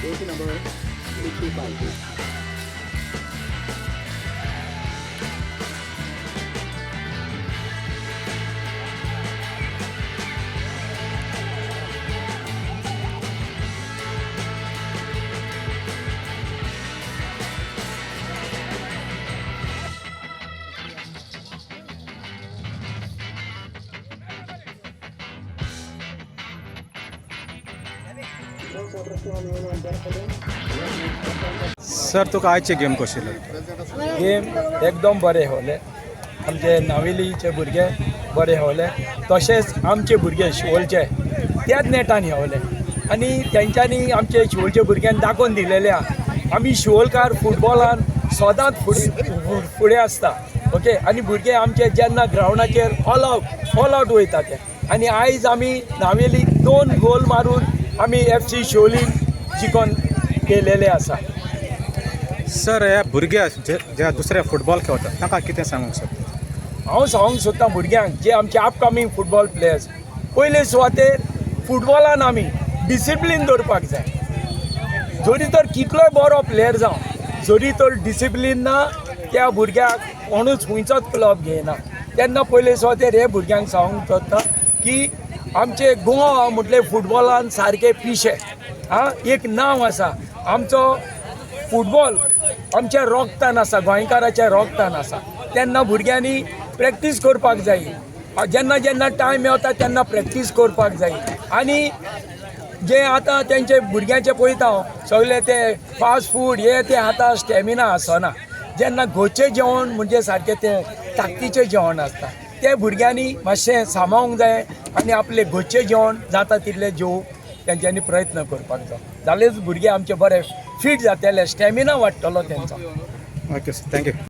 Jersey number 85. Sir, तुका आयची game कशी लागली? गेम एकदम बरे हेवले. आमचे नावेलीचे भुरगे बरे हेवले, तशेंच आमचे भुरगे शिवोलचे त्याच नेटान हेवले आनी तेंच्यांनी आमचे शिवोलचे भुरग्यांनी दाखोवन दिलेले आहा, आमी शिवोलकार फुटबॉलान सदांच फुडें फुडें आसता. ओके, आनी भुरगे आमचे जेन्ना ग्रावंडाचेर ऑल आवट वयता ते. आनी आयज आमी नावेली 2 गोल मारून आमी एफ सी शिवोलीन जिखोन केलेले आसा. सर, ह्या भुरग्या जे जे दुसरे फुटबॉल खेळतात तांकां कितें सांगूंक सोदता? हांव सांगूंक सोदतां भुरग्यांक, जे आमचे अपकमींग फुटबॉल प्लेयर्स, पयले सुवातेर फुटबॉलान आमी डिसिप्लीन दवरपाक जाय. जरी तर कितलोय बरो प्लेयर जावं, जरी तर डिसिप्लीन ना, त्या भुरग्याक कोणूच खंयचोच क्लब घेयना. तेन्ना पयले सुवातेर हे भुरग्यांक सांगूंक सोदता की आमचे गोवा म्हटलें फुटबॉलान सारकें पिशें आं एक नांव आसा. आमचो फुटबॉल आमच्या रोगतान आसा, गोंयकाराच्या रोगतान आसा. तेन्ना भुरग्यांनी प्रॅक्टीस करपाक जाय. जेन्ना जेन्ना टायम मेवता तेन्ना प्रॅक्टीस करपाक जाय. आनी जे आतां तेंचे भुरग्यांचे पळयता हांव, सगळे ते फास्ट फूड हे ते, आतां स्टॅमिना आसना. जेन्ना घरचें जेवण म्हणजे सारकें तें ताकतीचें जेवण आसता, तें भुरग्यांनी मातशें सांबाळूंक जाय आनी आपलें घरचें जेवण जाता तितलें जेवंक तेंच्यांनी प्रयत्न करपाक जाय. जाल्यारूच भुरगे आमचे बरे फीट जातले, स्टॅमिना वाडटलो तेंचो. Okay sir, thank you.